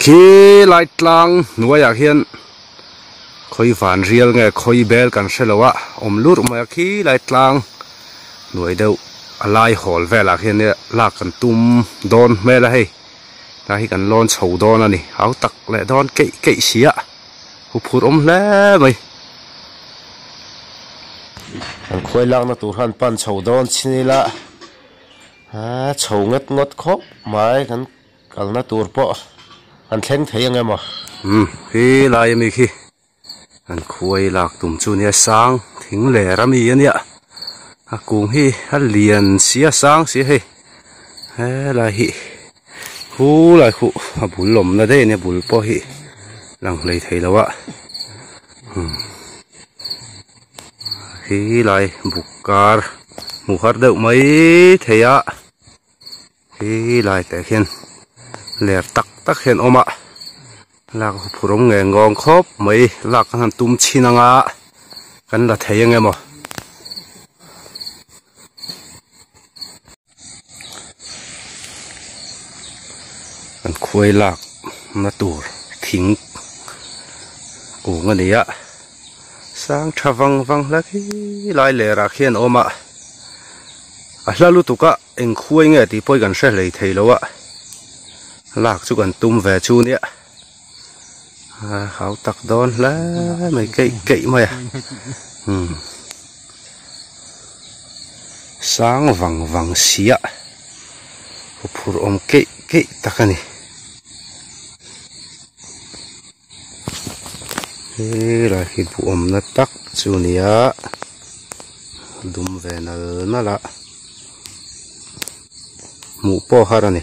Khi lai tlang hnuaiah khian khawi van rial nge khawi bel kan hre lo a awm lurh mai a khi lai tlang hnuai deuh a lai hawl velah khian lak kan tum dawn hmel a hei tlai hi kan lawn chho dawn a ni hau tak leh dawn keih keih si a huphurh awm hle mai. Kan khuai lakna tur han pan chho dawn chin ila a chho ngawt ngawt khawp mai kan kalna tur pawh kan thleng thei ang em aw. Umm helai ami khi an khuai lak tum chu nia sang thing ler ami ania a kung hi a lian si a sang si a hei helai hi khulai khuh a bul awmna daih ania bul pawh hi lang hlei thei lo a umm helai buk kar hmuh har deuh mai thei a. He lai teh hian ler tak tak hian awm a lak a huphurh awm nge ngawng khawp mai lak kan han tum chhin anga kan la thei ang emaw. Kan khuai lak na tur thing kung a ni a sang tha vang vang hle khi lai ler ah khian a awm a a hla lutuk a. Eng khuai nge tih pawh hi kan hre hlei thei lo a, lak chu kan tum ve chu nia, a hau tak dawn hle mai keih keih mai a, umm sang vang vang sia huphurh awm keih keih tak a ni. Helai hi buhawmna tak chu a ni a dum ve nal nal a hmuh pawh har a ni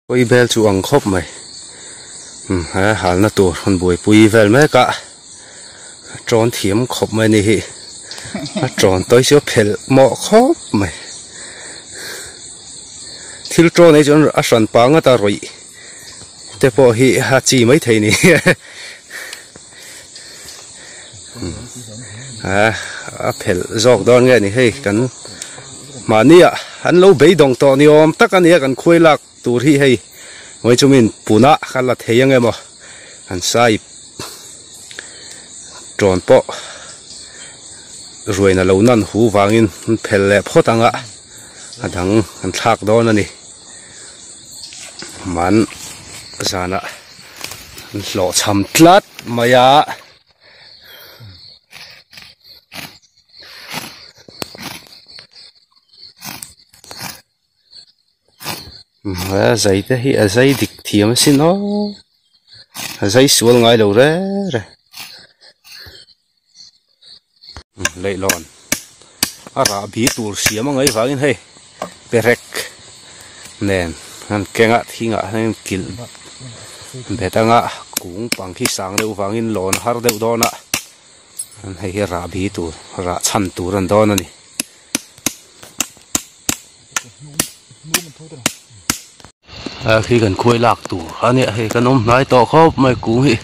pawi bel chu ang khawp mai umm he halna tur an buaipui vel mek a tawn thiam khawp mai a ni hi a tawn tawi chu a phelh mawh khawp mai thil tawn hi chuan a hran pang ngata rawih. Te pawh hi a chi mai thei ni a phelh zawk dawn nge ni hei kan mahni ah an lo beidawng tawh ni awm tak a nia kan khuai lak tur hi hei ngawi chumin puna ka la thei ang emaw an sai tawn pawh ruaina lo nan hu vangin an phelh leh phawt ang a a dang an thlak dawn a ni. Man zanah an hlawh cham tlat mai a. A zai te hi a zai dik thiam asin aw a zai sual ngai lo reng reng. Leihlawn a rah bi tur siam a ngaih vangin hei perek nen an keng a thing ah hian kilh bet anga kung pang khi sang deuh vangin lawn har deuh dawn a hei hi rah bi tur rah chhan tur an dawn a ni. Khi kan khuai lak tur a nia hei kan awm hnai tawh khawp mai kung hi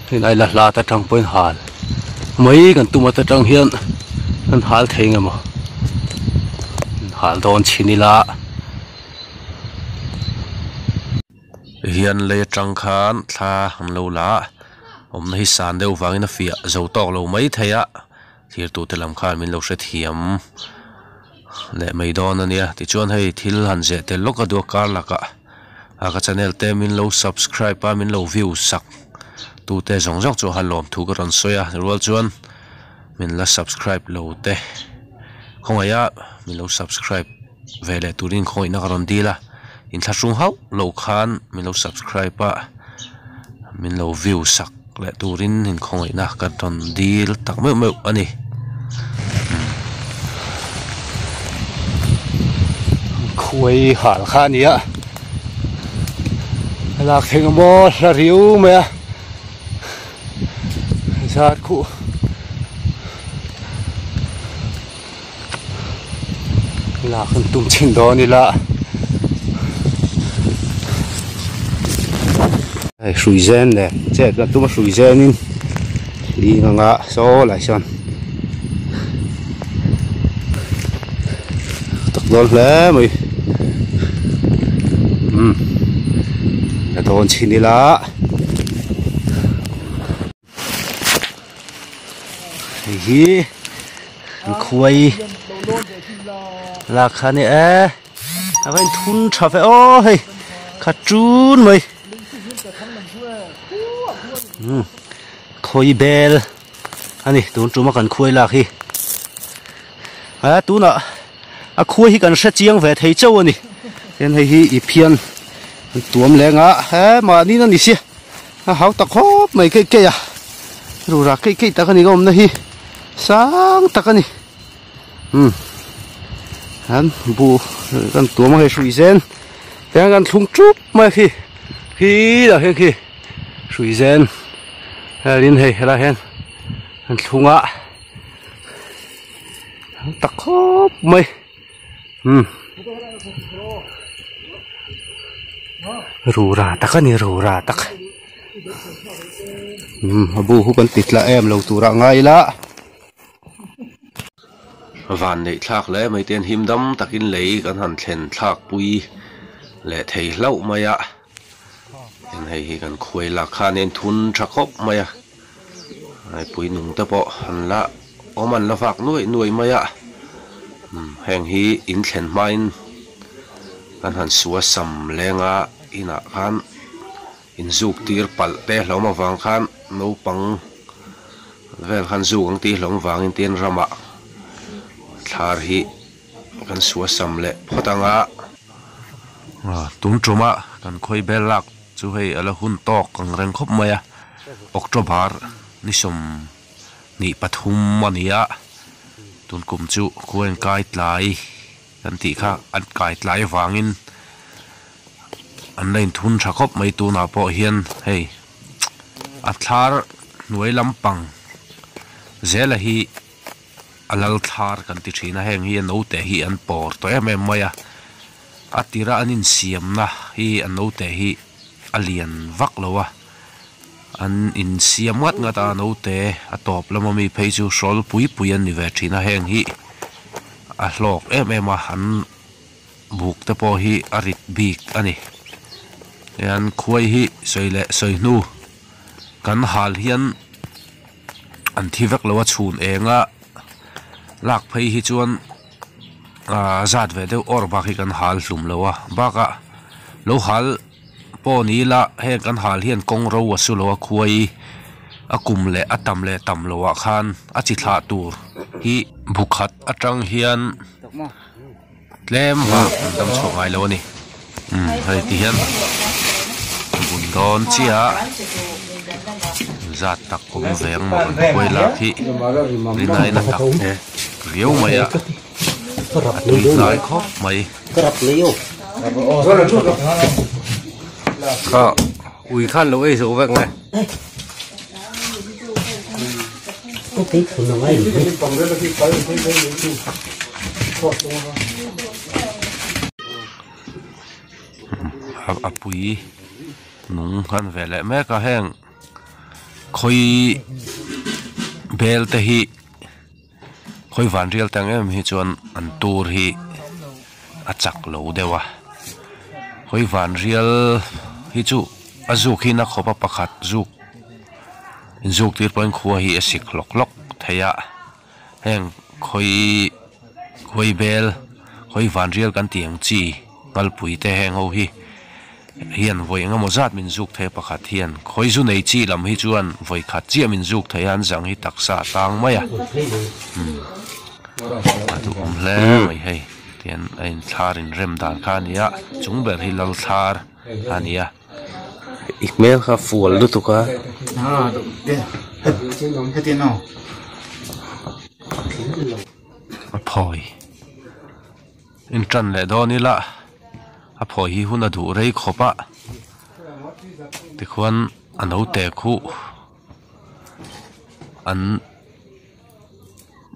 hei lai la hlat atang pawhin hal mai kan tum ata tang hian kan hal thei nge maw hal dawn chhin ila. Hian lei atang khan thla an lo la a awmna hi san deuh vangin a fiah zo tawk lo mai thei a. Thirtute lam khan min lo hrethiam leh mai dawn a nia. Tichuan hei thil han zeh tel lawk a duh a kar lakah a ka channel te min lo subscribe a min lo view sak tute zawng zawng chu a lawm thu ka rawn sawi a. Rual chuan min la subscribe lo te khawngaih a min lo subscribe ve leh turin khawngaihna ka rawn dil a. Inthlahrung hauh lo khan min lo subscribe a min lo view sak. Leh turin inkhawngaihna ka rawn dil tak meuh meuh a ni. Khuai hal kha a ni a, a lak theih ang maw hla riau mai a, zar khuh. Lak an tum chhin dawn ila hei hrui zen leh chet kan tum a hrui zen in hling anga saw lai sawn tak dawn hle mai umm. La dawn chhin ila. Hei hi an khuai lak kha a ni e a va inthun tha ve aw hei kha tun mai umm khawi bel a ni tun tuma kan khuai lak hi a tunah a khuai hi kan hre chiang ve thei chauh a ni tin hei hi ip hian an tuam leng a he mahni na ni sia a hau ta khawp mai keih keih a rura keih keih tak a ni ka awmna hi sang tak a ni umm an buh kan tuam a hei hrui zen tiang kan thlung thup mai a khi khi dah hian khi hrui zen helin hei helai hian an thlung a. Tak khawp mai umm rura tak a ni rura tak umm a bu hu kan ti tla em lo turah ngai ila. Van neih thlak hle mai te hian him dam takin lei kan han thlen thlak pui leh thei hlauh mai a tin hei hi kan khuai lak khan a inthun tha khawp mai a. Mipui nung te pawh an la awm an la vak nuaih nuaih mai a umm heng hi in thlen hmain kan han sua sam leng a inah khan inzuk tir palh te hlawm avang khan naupang vel khan zuk ang tih hlawm vangin tin ramah thlar hi kan sua sam leh phawt ang a. Tun tumah kan khawi bel lak. Chu hei a la hun tawk ang reng khawp mai a, October ni 23 a ni a, tun kum chu khuain kai tlai kan tih kha an kai tlai avangin an la inthun tha khawp mai tunah pawh hian hei a thlar hnuai lampang zela hi a lal thlar kan ti thin a, heng hi a naute hi an pawr tawh em em mai a. A tira an insiamna hi a naute hi a lian vak lo a, an insiam ngat ngat a, a naute a tawp lama mi phei chu hrawl pui pui an ni ve thin a, heng hi a hlawk em em a, an buk te pawh hi a rit bik a ni. Hian khuai hi sawi leh sawi hnu kan hal hian an thi vek lo a, chhun enga lak phei hi chuan. Ahh zat ve deuh awr bak hi kan hal hlum lo a bakah lo hal pawh ni ila heng kan hal hian kawng ro a su lo a khuai a kum leh a tam leh tam loh ah khan a chi thlah tur hi bu khat atang hian tlem vak an dam chhuak ngai lo a ni umm hei ti hian a bun dawn chiah a zat tak awm ve ang maw kan khuai lak hi rinai na tak. Riau mai a, a tui hnai khawp mai. Kha ui khan lo ei zo vek nge. A pui nung han ve leh mek a heng khawi bel te hi. Khawi van rial tang em hi chuan an tur hi a chak lo deuh a khawi van rial hi chu a zuk hi na khawp a pakhat zuk inzuk tir pawhin khua hi a sik hlawk hlawk thei a heng khawi khawi bel khawi van rial kan tih ang chi ngalpui te heng ho hi. Hian vawi eng emaw zat min zuk thei a pakhat hian khawi zu nei chi lam hi chuan vawi khat chiah min zuk thei a an zang hi taksa a tang mai a umm a duhawm hle mai hei tihian a inthlar inrem dan kha a ni a chung ber hi lal thlar a ni a. I hmel kha fual lutuk a. A phawi. Intan leh dawn ila a phawi hi hun a duh rei khawp a tikhuan a naute khuh an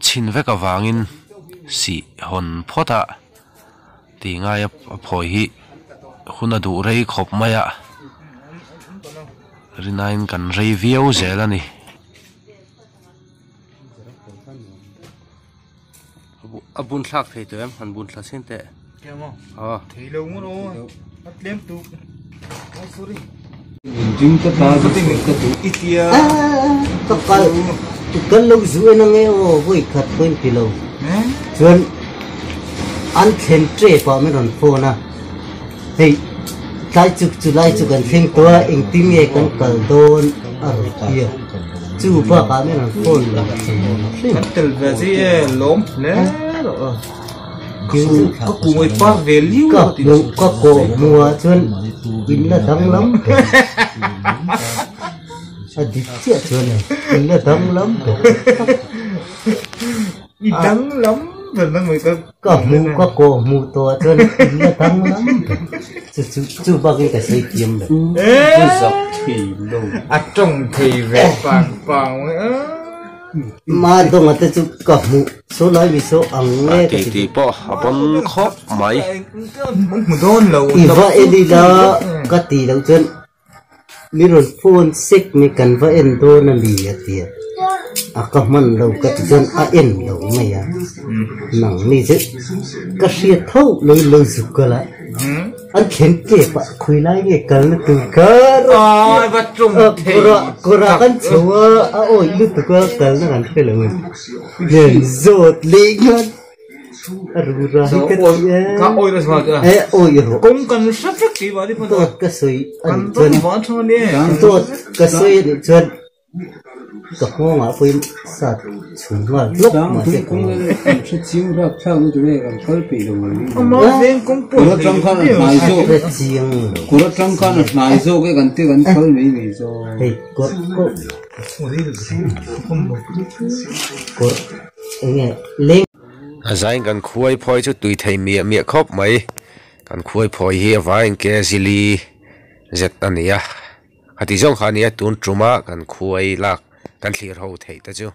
chhin vek avangin sih hawn phawt a tih ngai a phawi hi hun a duh rei khawp mai a rinaiin kan rei viau zel a ni. A bun thlak thei tawh em han bun thla sin teh Aw thei lo ngun aw a tlem tuk Ka kal kan lo zu en ange aw vawi khat pawh in ti lo chuan an thlen tep ah min rawn phone a hei tlai chu chu lai chu kan thleng tawh a engtin nge kan kal dawn a rawn ti a chu bakah min rawn phone lo hrim. Ka hmuh ka kawh hmuh ah chuan in la danglam ber a dik chiah chuan in la danglam ber ka hmuh ka kawh hmuh tawh ah chuan in la danglam ber chu chu chu bak in ka sawi thiam lo. Ma dawnga te chu ka hmuh saw lai mi saw ang nge ka ti tih pawh a pawn khawp mai. I va en ila ka ti loh chuan mi rawn phone sek mai kan va en dawn a mi a ti a, a ka hman lo ka ti chuan a en lo mai a, nang mi chu ka hriat tho lo in lo zuk kal a. An thlen tep ah khawi lai nge kalna tur kar kawr ah kan chho a a awih lutuk a kalna kan hre lo ani nen zawt leh hian a ru ra hi ka ti a e awih rawh dawt ka sawi anih chuan dawt ka sawi anih chuan. Ka nghawngah pawhin sat chhun nghal hlawk mahse ka hre chiang lo. Hei kawrh kawrh kawrh enge leng. A zain kan khuai phawi chu tui thei miah miah khawp mai. Kan khuai phawi hi a vaiin ke zili zet a ni a. Khati zawng kha ania tun tuma kan khuai lak kan thlir ho theih te chu.